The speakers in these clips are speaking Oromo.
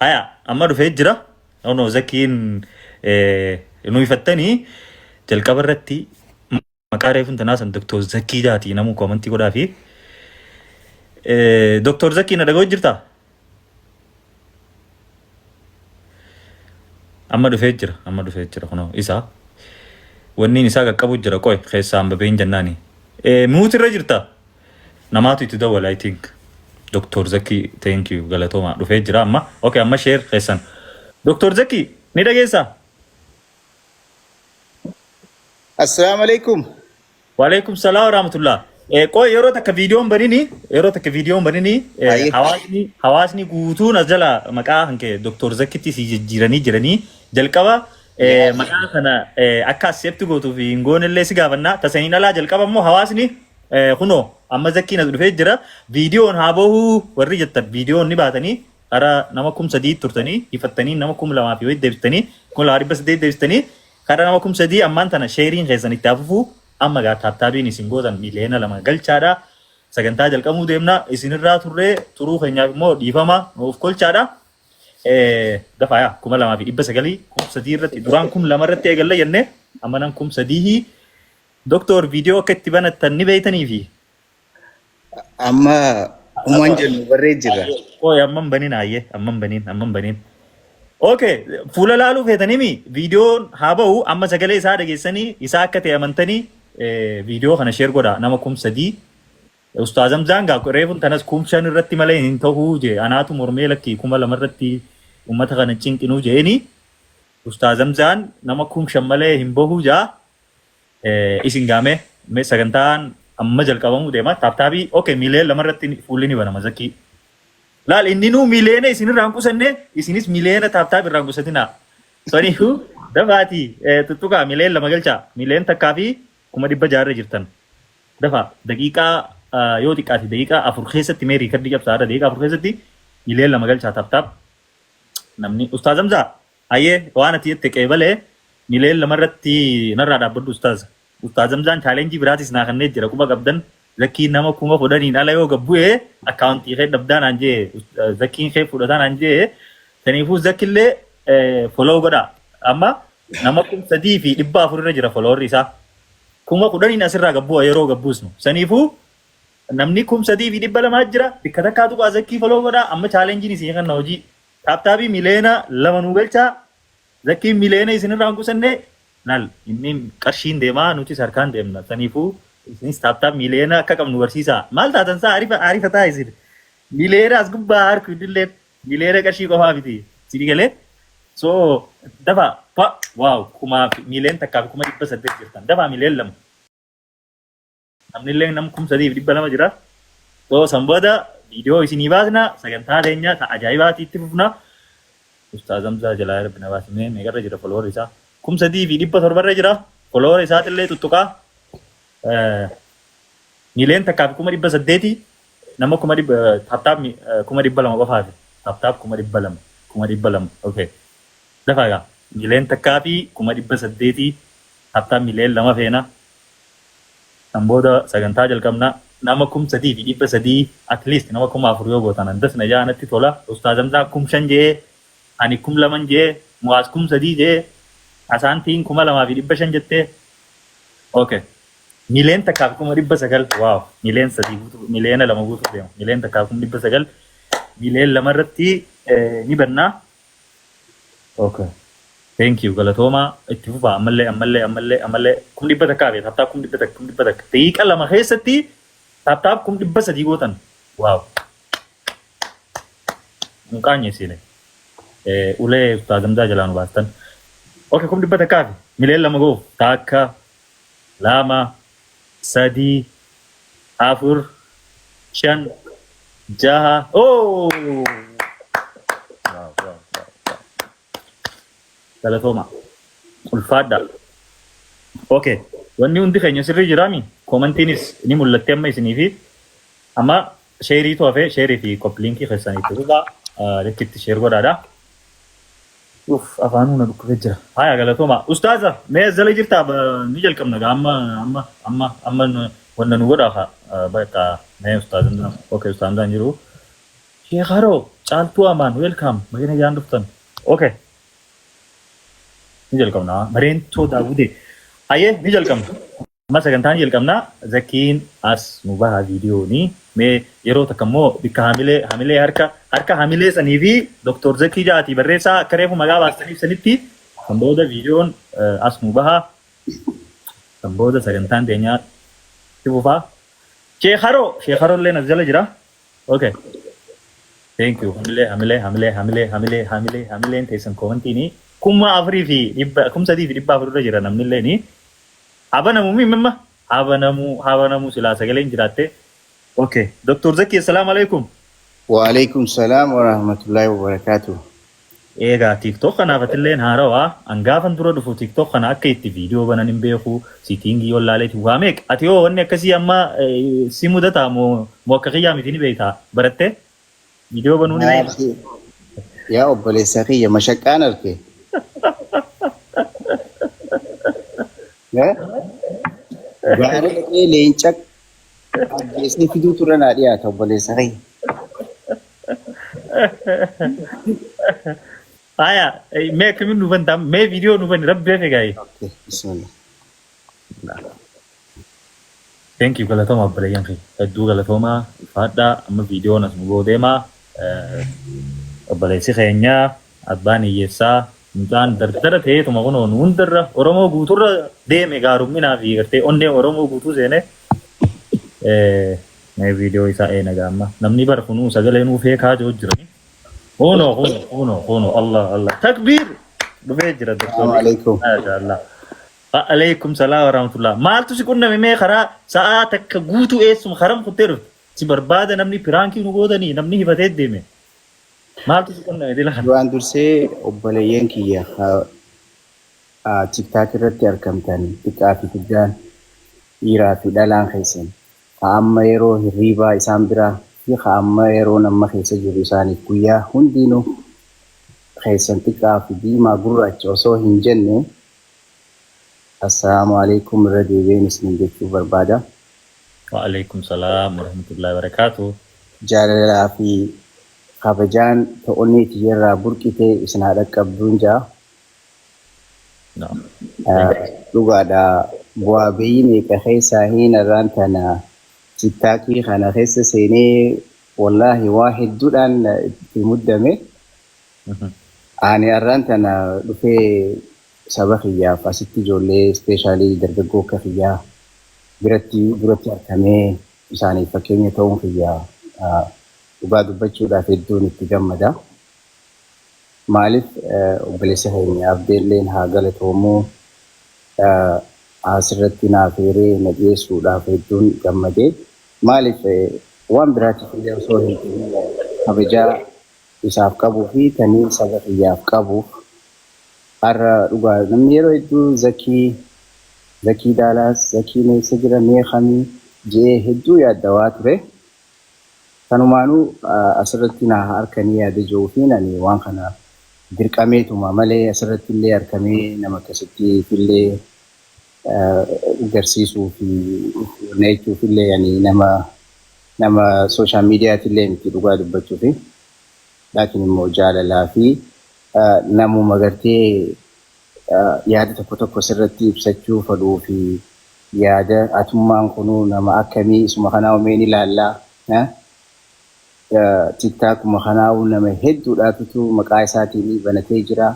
Haya amma dhufee jira. Ono Zakiin nu ifattanii jalqaba irratti maqaa reefuun tanaa san Dr. Zakii jaati namuu koomantii godhaa fi Dr. Zakii na dhaga'u jirtaa? Amma dhufee jira amma dhufee jira kunoo isa wanniin isaa qaqqabu jira qoy keessaa hamba bahin jennaani. Muut irra jirta? Namaatu itti dawwala I think. Dr. Zaki thank you galatooma dhufee jira amma. Okay amma share keessan. Dr. Zaki ni dhageessaa? Assalaamu alaikum. Waalaikum salaam wa rahmatullah. Qoy yeroo takka viidiyoon banini yeroo takka viidiyoon banini Baay'ee. hawaasni guutuun as jala maqaa hanke Dr. Zakkitti si jijjiiranii jiranii jalqaba maqaa kana akka accept gootuu fi hin goonellee si gaafanna tasaniin alaa jalqaba immoo hawaasni kunoo amma Zakkiin as dhufee jira viidiyoon haa bahuu warri jettan viidiyoon ni baatanii karaa nama 3000 turtanii ifattanii nama 2000 fi wayii deebistanii 2800 deebistanii karaa nama 3000 ammaan tana sheeriin keessan itti hafufuu amma gaa taaptaabiin isin gootan 2,000,000 galchaadha. Sagantaa jalqabuu deemna isinirraa turree turuu keenyaaf immoo dhiifama nuuf kolchaadha. Dafaa yaa 2900 3000 irratti duraan 2000 irratti eegalla jennee amma nan 3000 Doktor viidiyoo akka itti banattan ni beektanii fi Amma umaan jennu barree jirra. Qoy amma hin banin hayyee amma hin banin amma hin banin. Okay fuula laaluu feetanimi viidiyoon haa ba'u amma sagalee isaa dhageessanii isaa akka ta'e amantanii viidiyoo kana sheer godha nama 3000 Ustaaz Hamzaan gaa reefun tanas 5000 irratti malee hin ta'uu jee anaatu mormee lakkii 2000 irratti uummata kana cinqinuu jeeni Ustaaz Hamzaan nama 5000 malee hin bahuu jaa Isin gaamee mee sagantaan amma jalqabamuu deema. Taaptaabii okay 2,000,000 irratti fuulli ni banama Zakii. Laal inni nuu miiliyoona isin irraa hin qusanne isinis miiliyoona taaptaab irraa hin qusatinaa. Saniifuu dafaatii tuttuqaa 2,000,000 galchaa 1,600,000 irra jirtan. Dafaa daqiiqaa yoo xiqqaate daqiiqaa 4 keessatti mee riikardii cabsaa irra daqiiqaa 4 keessatti 2,000,000 galchaa taaptaab. Namni Ustaaz Hamzaa Hayyee waan ati jette qeebale 2,000,000 irratti narraa dhaabbadhu ustaaz. Ustaaz Hamzaan chaalenjii biraatis naa kennee jira quba qabdan zakkiin nama 10,000n ala yoo gad bu'e akkaawuntii kee dhabdaa naan jee zakkiin kee fudhataa naan jee saniifuu zakkillee follow godhaa amma nama 3400 irra jira followerri isaa 10,000n asirraa gad bu'a yeroo gad buusnu saniifuu namni 3200 jira bikka takkaa tuqaa zakkii follow godhaa amma chaalenjiin isin kenna hojii Taaptaabii 2,000,000 nuu galchaa. Zakkiin miliyoona isinirraa hin qusanne laal inni qarshiin deemaa nutis harkaan deemna. Saniifuu isinis taaptaap miliyoona akka qabnu barsiisaa. Maal taatan isaa arifa arifataa isin. Miliyoona as gubbaa harku illee miliyoona qarshii qofaa miti. Sini galee. So dafa pa waaw kumaa fi 1,800,000 jirtan. Dafaa 2,000,000. Namni illee nam 3200 jira. So san booda viidiyoo isinii baasna sagantaa teenya ta ajaa'ibaati itti fufna. Ustaaz Hamzaa jalaa rabbi na baasi mee meeqarra jira follower isaa? 3700 irra jira. Follower isaatillee tuttuqaa. 1,800,000 nama kuma dhibba taaptaap 200,000 qofaafi. Taaptaap 200,000 200,000 okay. Dafaa gaa 1,800,000 taaptaap 2,000,000 feena. San booda sagantaa jalqabna. Nama 3300 at least nama 4000 yoo gootan an das na ja'a natti tola. Ustaaz Hamzaa 5000 je'ee, ani 2000 je'ee, Mu'aaz 3000 je'ee, Asaantiin 2500 jettee. Okay. 1,900,000 wow 3 million guutuu 2,000,000 guutuuf deema. 1,900,000 2,000,000 irratti ni bannaa. Okay. Thank you galatoomaa itti fufaa ammallee ammallee ammallee ammallee 100,000 fi taaptaap 100,000 100,000 daqiiqa 2 keessatti taaptaap 300,000 gootan waaw hin qaanyessine ulee Ustaaz Hamzaa jalaa nu baastan. Okay 100,000 fi 2,000,000 goof 1 2 3 4 5 6 oh wow wow wow wow galatooma ulfaadha. Okay wanni hundi keenya sirrii jiraami koomantiinis ni mul'atti amma isinii fi amma sheeriitu hafee sheerii fi koppiliinkii keessan itti fufaa likkitti sheer godhaadha. Uff afaanuu na dhukkubee jira. Haya galatooma. Ustaaza mee as jala jirtaa ni jalqabna gaa amma amma amma amma wanna nu godhaa kaa bakka mee ustaazan okay ustaazan jiru. Sheekh Haroo Caaltuu Amaan, welcome. Baga nagaan dhuftan. Okay. Ni jalqabna. Bareentoo Daawudee. Hayyee, ni jalqabna. Amma sagantaan jalqabna. Zakiin as nu baha viidiyooni. Mee yeroo takka immoo bikka hamilee hamilee harka harka hamilee sanii fi Dr. Zakii Jaatii barreessaa akka reefu maqaa baastaniif sanitti kan booda viidiyoon as nu baha. Kan booda sagantaan teenyaa itti fufaa. Sheekharoo Sheekharoo illee as jala jira. Okay. Thank you. Hamilee hamilee hamilee hamilee hamilee hamilee hamileen teessan koomantiini 4,400, 3,400 irra jira namni illee ni. Habanamu mimma habanamu habanamu silaa sagaleen jiraatte. Okay. Dr. Zaki, assalaamu alaikum. Waalaikum salaam wa rahmatullahi wa barakaatuh. Egaa TikTok kanaaf atilleen haarawaa. An gaafan dura dhufu TikTok kana akka itti viidiyoo banan hin beeku, setting yoo laaleeti waa meeqa. Ati yoo wanni akkasii amma si mudataa moo moo akka kiyyaa miti, ni beektaa barattee viidiyoo banuu ni beektaa? Yaa obboleessa kiyya, mashaqqaan arke. Gaara dhaqee leenca ajjeesee fiduu tura naa dhiyaata, obboleessa kiyya. Aya, mee akkamiin nu bantaa? Mee viidiyoo nu bani, rabbi hafe gaa'e. Okay, bismillah. Thank you, galatooma obboleeyyan kiyya. Hedduu galatoomaa, ulfaadhaa. Amma viidiyoon as nu boodeemaa. Obboleessi keenya abbaan hiyyeessaa mucaan dardara ta'eetuma kunoo nu hundarra Oromoo guuturra deeme, gaarumminaa fi gartee onnee Oromoo guutuu seene. Mee viidiyoo isaa eena gaamma. Namni bara kunuu sagalee nuu feekaa jiru jirani. Kunoo kunoo kunoo kunoo, Allah Allah, takbiir, dhufee jira Assalamu doktorri. alaikum. Maasha Allah. Alaikum salaam wa rahmatullah. Maaltu si qunname? Mee karaa sa'aa takka guutuu eessuma karam kuttee dhufte? Si barbaada namni, prank nu gootanii namni hifatee deeme. Maaltu si qunname dila kana? Duraan dursee obboleeyyan kiyya TikTok irratti argamtan, xiqqaa fi guddaan, dhiiraa fi dhalaan keessan, ka amma yeroo hirriibaa isaan biraa fi ka amma yeroo amma keessa jiru isaaniif guyyaa, hundinuu keessan xiqqaa fi diimaa gurraacha osoo hin jenne, assalaamu alaikum irra deebi'een isiniin jechuu barbaada. Wa alaikum salaam wa rahmatullahi wa barakatuh. Jaalalaa fi kabajaan ta'onnee tiyyarraa burqitee isin haa dhaqqabduun jaa. No. Thank you. Dhugaadha, bu'aa bayii meeqa keessaa hin irraan tana TikTokii kana keessa seenee, wallaahi waa hedduudhaan itti muddame. Ani har'aan tana dhufee saba kiyyaaf asitti ijoollee, especially dargaggoo akka kiyyaa biratti duratti argamee isaaniif fakkeenya ta'uun kiyya dhugaa dubbachuudhaaf hedduun itti gammada. Maaliif, obboleessa keenya Abdeelleen haa galatoomuu, asirratti naaf eeree na dhiyeessuudhaaf hedduun gammadee. Maaliif, waan biraatiif illee osoo hin ta'in kabajaa isaaf qabuu fi tanii saba kiyyaaf qabuuf. Har'a dhugaa namni yeroo hedduu Zakii, Zakii Daalaas, Zakiin eessa jira, mee kamii je'ee hedduu yaaddawaa ture. Kanumaanuu asirratti na harkanii yaada jiru fi ani waan kana dirqameetuma malee asirratti illee harkamee nama akkasitti illee garsiisuu fi jechuuf illee ani nama social mediaati illee miti dhugaa dubbachuu fi. Laakiin immoo jaalalaa fi namuma gartee yaada tokko tokko sirratti ibsachuu fedhuu fi yaada atummaan kunuu nama akkamii, isuma kanaa umeen ilaallaa. TikTokuma kanaa nama hedduudhaatutu maqaa isaatiin banatee jira.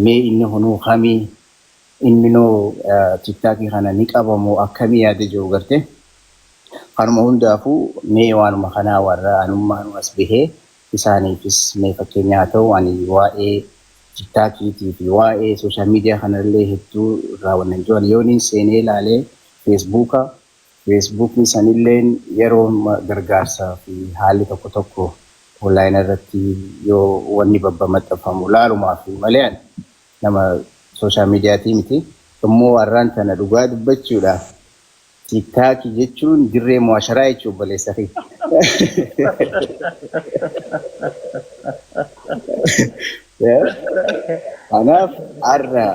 Mee inni kunuu kamii, inni noo TikTokii kana ni qabamoo akkamii yaada jiru garte. Kanuma hundaafuu mee waanuma kanaa warra anummaan as bahee isaaniifis mee fakkeenya haa ta'u. Ani waa'ee TikTokiitii fi waa'ee social media kanallee hedduu irraa wannan jiran yooniin seenee ilaalee Facebooka, Facebookni sanilleen yeroo gargaarsaa fi haalli tokko tokko online irratti yoo wanni babba maxxanfamu laalumaa fi malee ani nama social mediaatii miti. Immoo har'aan tana dhugaa dubbachuudhaaf TikTokii jechuun dirree mu'asharaa jechuu, obboleessa kiyya. Kanaaf har'a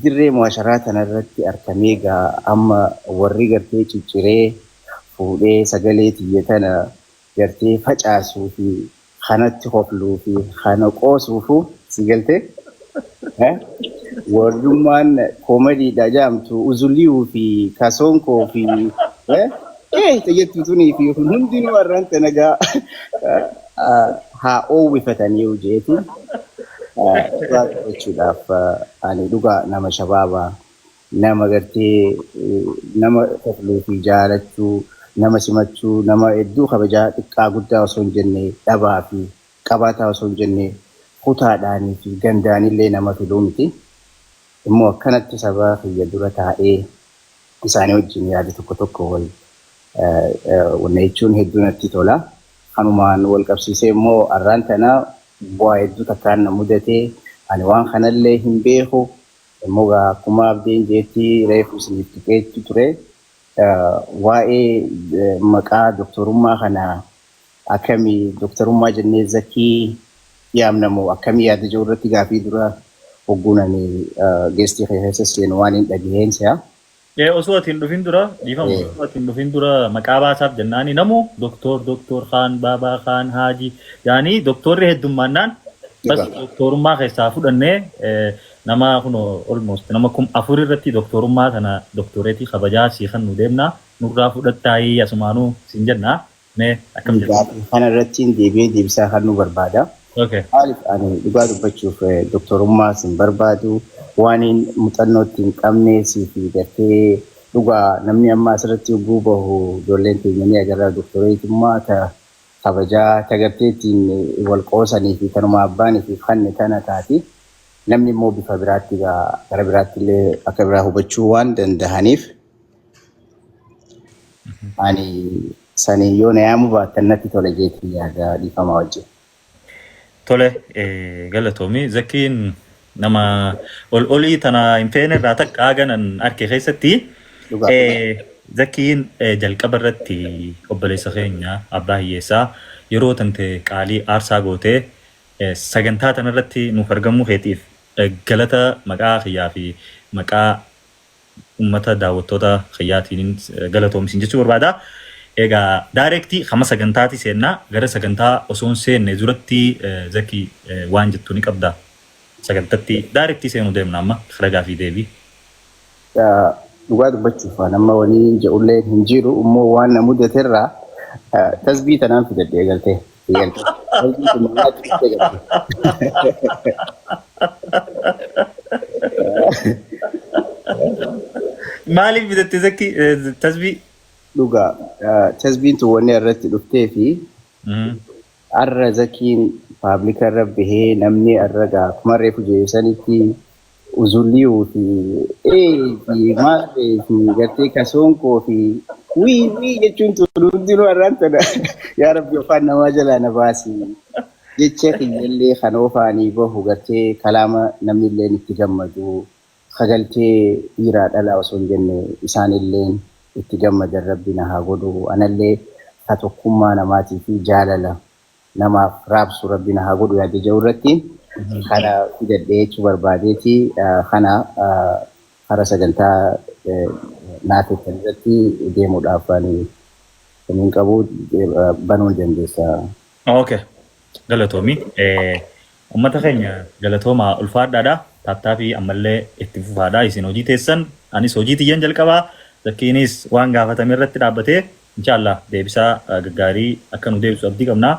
dirree mu'asharaa tanarratti argamee gaa amma warri gartee cicciree fuudhee sagalee tiyya tana gartee facaasuu fi Kanatti kofluu fi kana qoosuufu si galtee warrummaan koomediidha jedhamtu uzuliiwuu fi kasoonkoo fi jettu tunii fi kun hundinuu har'aan tana gaa haa oowwifatanii jeetiin dhugaa dubbachuudhaaf ani dhugaa nama shabaabaa nama gartee nama kofluu fi jaalachuu nama simachuu nama hedduu kabajaa xiqqaa guddaa osoo hin jenne dhabaa fi qabaataa osoo hin jenne kutaadhaanii fi gandaanillee nama filuu miti. Immoo akkanatti saba kiyya dura taa'ee isaanii wajjin yaada tokko tokko wal wanna jechuun hedduu natti tola. Kanumaan wal qabsiisee immoo arraan tana bu'aa hedduu takkaan na mudatee ani waan kanallee hin beeku. Immoo akkuma abdiin jeetti reefu isiniif tuqeetti ture. Waa'ee maqaa doktorummaa kana akkamii doktorummaa jennee Zakii yaamnamoo akkamii yaada jiru irratti gaafii dura hogguun ani guest ii keessa seenu waan hin dhagaheen si'a. Osoo ati hin dhufin dura dhiifama, osoo ati hin dhufin dura maqaa baasaaf jennaani namu doktor, doktor Khaan, Baabaa Khaan, Haaji yaanii doktorri heddummaannaan bas doktorummaa keessaa fudhannee nama kun almost nama 4000 irratti doktorummaa kana doktoreetii kabajaa sii kan nu deemna nurraa fudhattaayii asumaanuu siin jennaa mee akkam jettu? Gaafii kana irratti deebi'ee deebisaa kan nu barbaada. Maaliif ani dhugaa dubbachuuf doktorummaa sin barbaadu waan muuxannoo itti hin qabne fi gartee dhugaa namni amma asirratti yogguu bahu ijoolleen teenya ni agarra doktoreetummaa ta kabajaa ta gartee ittiin wal qoosanii fi tanuma abbaanii fi fanne tana taati. Namni immoo bifa biraatti gara biraatti illee akka biraa hubachuu waan dandahaniif ani sanii yoo na yaamuu baattan natti tola jeetii yaada dhiifamaa wajjin. Tole, galatoomi. Zakiin nama ol olii tana hin feene irraa takka haganan arke keessatti Zakiin jalqaba irratti obboleessa keenya abbaa hiyyeessaa yeroo tante qaalii aarsaa gootee sagantaa tanarratti nuuf argamuu keetiif galata maqaa kiyyaa fi maqaa ummata daawwattoota kiyyaatiin galatoomsin jechuu barbaada. Egaa direct hama sagantaati seennaa. Gara sagantaa osoo hin seenne duratti Zaki waan jettu ni qabda. Sagantatti direct seenuu deemna amma ragaa fi deebii. Dhugaa dubbachuuf waan amma wani jedhullee hin jiru immoo waan na mudaterraa tasbii tanaan fidadhee galtee. Tasbii tun maqaa itti galtee. Maaliif bitatte Zaki tasbii? Dhugaa tasbiin tun wanni irratti dhuftee fi arra Zakiin public a irra bahee namni arra gaa akkuma reefu jeesanitti uzulliyuu fi ee fi maarree fi gartee kasoonkoo fi wii wii jechuun tun hundinuu arraan tana yaa rabbi afaan namaa jalaa na baasi jecha kiyyallee kan oofaanii bahu gartee kalaama namni illeen itti gammadu kagaltee dhiiraa dhalaa osoo hin jenne isaanilleen itti gammadan rabbi na haa godhu anallee ka tokkummaa namaatii fi jaalala namaaf raabsu rabbi na haa godhu yaada jiru irratti kana fidadhee jechuu barbaadeeti kana kara sagantaa naafettan irratti deemuudhaaf ani hin qabu banuu ni dandeessa. Okay. Galatoomi. Uummata keenya galatoomaa ulfaadhaadha. Tap tap ii ammallee itti fufaadha. Isin hojii teessan anis hojii tiyyan jalqabaa. Zakkiinis waan gaafatame irratti dhaabbatee inshaallah deebisaa gaggaarii akka nu deebisu abdii qabna.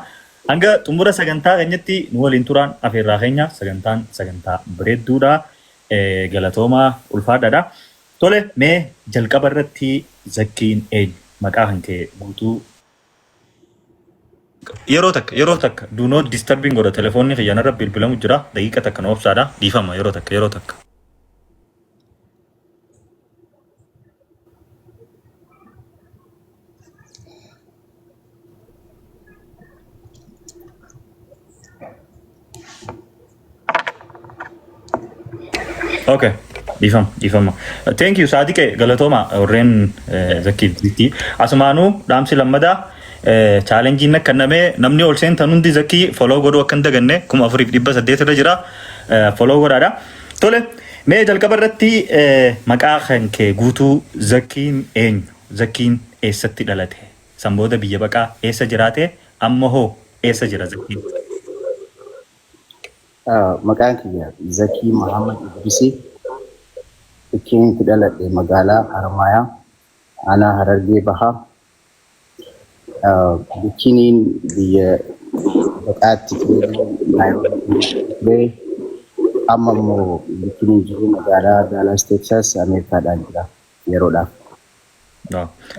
Hanga xumura sagantaa keenyatti nu waliin turaan afeerraa keenya sagantaan sagantaa bareedduudha. Galatoomaa ulfaadhaadha. Tole, mee jalqaba irratti Zakkiin eenyu? Maqaa kan kee guutuu. Yeroo takka, yeroo takka, do not disturbing godha telefoonni kiyya narra bilbilamu jira. Daqiiqa takka na obsaadha. Dhiifama, yeroo takka, yeroo takka. Okay. Dhiifama, dhiifama. Thank you, Saadiqe, galatooma warreen Zakkiif Zikii. Asumaanuu dhaamsi lammadaa challenge iin akka namee namni ol seentan hundi Zakii follow godhuu akka hin daganne 4800 irra jira. Follow godhaadha. Tole, mee jalqaba irratti maqaa kan kee guutuu Zakkiin eenyu? Zakkiin eessatti dhalate? San booda biyya baqaa eessa jiraate? Amma hoo Eessa jira Zakiin? Maqaan kiyya Zakii Muhammad Idrisii. Bakki itti dhaladhe magaalaa Harmaayaa, aanaa Harargee Bahaa. Bikkiniin biyya baqaatti ture. Amma immoo bikkiniin jiru magaalaa Dallas, Texas, Ameerikaadhaan jira yeroodhaaf.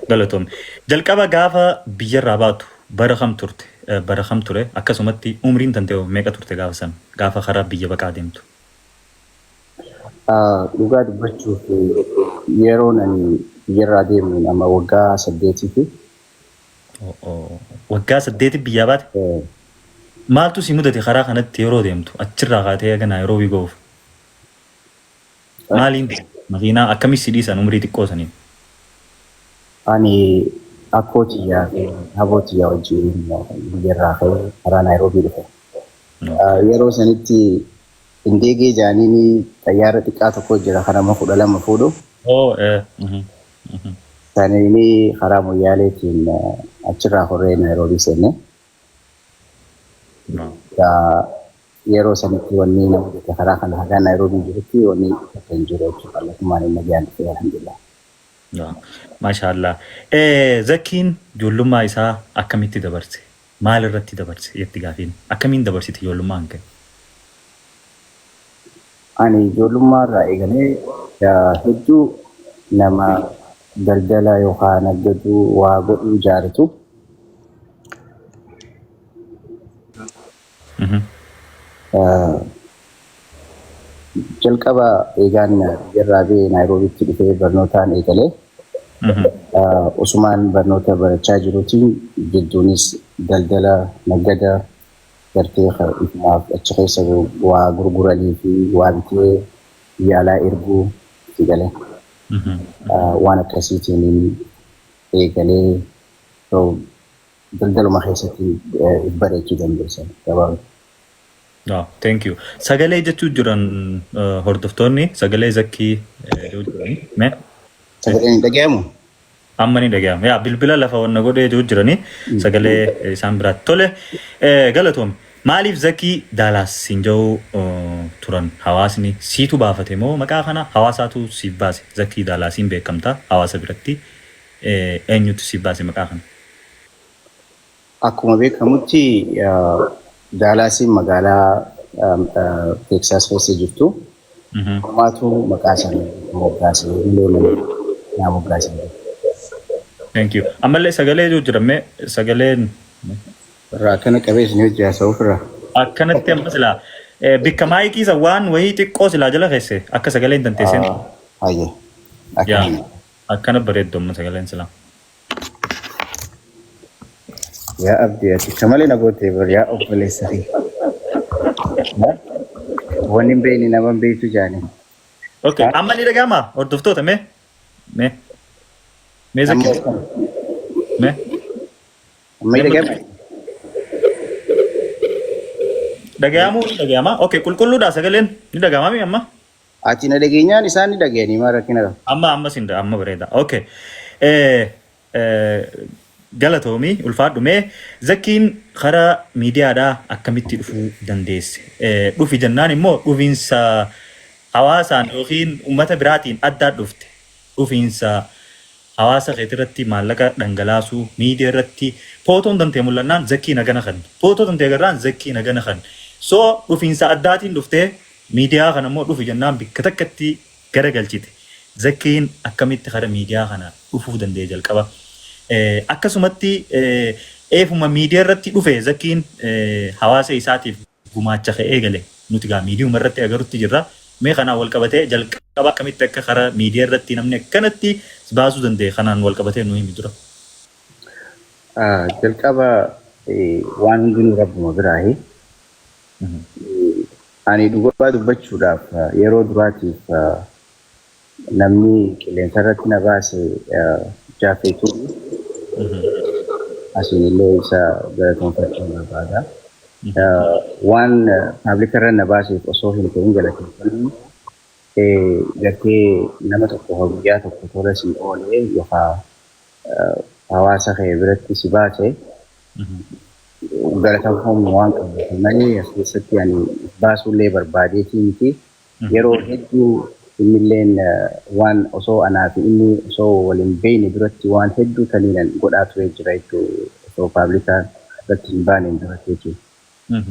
Galatoomne. Jalqaba gaafa biyyarraa baatu bara kam turte? Bara kam ture? Akkasumatti umriin tantee meeqa turte gaafa san? Gaafa karaa biyya baqaa deemtu. Dhugaa dubbachuuf, yeroon ani biyyarraa deemu nama waggaa 8ti. Waggaa 8 biyyaa baate? Maaltu si mudate karaa kanatti yeroo deemtu? Achirraa kaatee haga Naayiroobii ga'uuf? Maaliin deemte? Makiinaa akkamii si dhiisan umrii xiqqoo saniin? Ani akkoo tiyyaa fi haboo tiyyaa wajjin biyyarraa ka'ee karaa Naayiroobii dhufe. Yeroo sanitti Indeegee jaaniin xayyaara xiqqaa tokko jira kan nama 12 fuudhu. Saniini karaa Moyyaaleetiin achirraa horree Naayiroobii seenne. Yeroo sanitti wanni nama mudate karaa kana hagaa Naayiroobii jirutti wanni takka hin jiru jechuudha. Kallattumaan inni nagaan dhufe, alhamdulillah. Maashaallah. Zakkiin ijoollummaa isaa akkamitti dabarse? Maal irratti dabarse jetti gaafiin. Akkamiin dabarsite ijoollummaa kee? Ani ijoollummaa irraa eegalee hedduu nama daldala yookaan naggaduu waa godhuu jaalatu. Jalqaba eegaan biyyarraa ba'ee Naayiroobiitti dhufee barnootaan eegalee, osumaan barnoota barachaa jiruutiin jidduunis daldala naggada gartee ifumaaf achi keessa waa gurguranii fi waa bitee biyya alaa erguu itti galee, waan akkasiitiin eegalee daldaluma keessatti bareechuu dandeessan gabaabatti. Oh, thank you. Sagalee jechuu jiran hordoftoonni sagalee Zakkii jechuu jirani. Mee? Sagaleen hin dhagayamu? Amma ni dhagayama. Yaa, bilbila lafa wanna godhee jechuu jirani sagalee isaan biraatti. Tole, galatoome. Maaliif Zakkii Daalaas siin jedhu turan hawaasni? Siitu baafate moo maqaa kana hawaasaatu siif baase? Zakkii Daalaasiin beekamta hawaasa biratti. Eenyutu siif baase maqaa kana? Akkuma beekamutti Daalaasiin magaalaa Teeksaas keessa jirtu. Homaatu maqaa isaanii moggaase, malee naa moggaase. Thank you. Ammallee sagalee jiru jira, mee sagaleen. Irraa akkana qabee isin hojii haasa'uuf irraa. Akkanatti amma silaa bikka maayikii isa waan wayii xiqqoo silaa jala keesse akka sagaleen tanteesseen. Hayyee. Yaa, akkana bareeddu amma sagaleen silaa. Yaa Abdii, ati akka malee na gootee bar, yaa obboleessa kee. Wanni hin beekne nama hin beektu jaani. Okay, amma ni dhaga'ama hordoftoota, mee mee mee Zakki, mee. Amma ni dhaga'ama. Dhaga'amuu ni dhaga'ama. Okay, qulqulluudha, sagaleen ni dhaga'ama mi amma? Ati na dhageenyaan isaan ni dhaga'anii, maal rakkina qaba? Amma amma sin amma bareeda. Okay. Galatoomii, ulfaadhu. Mee Zakkiin karaa miidiyaadhaa akkamitti dhufuu dandeesse? Dhufi jennaan immoo dhufiinsa hawaasaan yookiin uummata biraatiin addaa dhufte. Dhufiinsa hawaasa keetirratti maallaqa dhangalaasuu, miidiyaa irratti footoon tantee mul'annaan Zakkii nagana kan, footoo tantee agarraan Zakkii nagana kan. So dhufiinsa addaatiin dhuftee, miidiyaa kana immoo dhufi jennaan bikka takkatti garagalchite. Zakkiin akkamitti kara miidiyaa kana dhufuu danda'e jalqaba? Akkasumatti eefuma miidiyaa irratti dhufe Zakkiin hawaasa isaatiif gumaacha ka'ee gale nuti gaa miidiyuma irratti agarutti jirra. Mee kanaan wal qabatee jalqaba akkamitti akka kara miidiyaa irratti namni akkanatti baasuu danda'e kanaan wal qabatee nu himi dura. Jalqaba waan hundinuu rabbuma biraahi. Ani dhugaa dubbachuudhaaf yeroo duraatiif namni qilleensa irratti na baase Jaafeetuu, asiin illee isa galatoonfachuu barbaada. Waan public irra na baaseef osoo hin ta'in galateeffannu gartee nama tokko guyyaa tokko tola si oolee yookaan hawaasa kee biratti si baase. Galateeffamu waan qabuuf malee as keessatti ani baasuullee barbaadeetii miti. Yeroo hedduu innilleen waan osoo anaa fi inni osoo waliin beekne duratti waan hedduu taniinan godhaa ture jira jechuudha, osoo public irratti hin baaneen duratti jechuudha.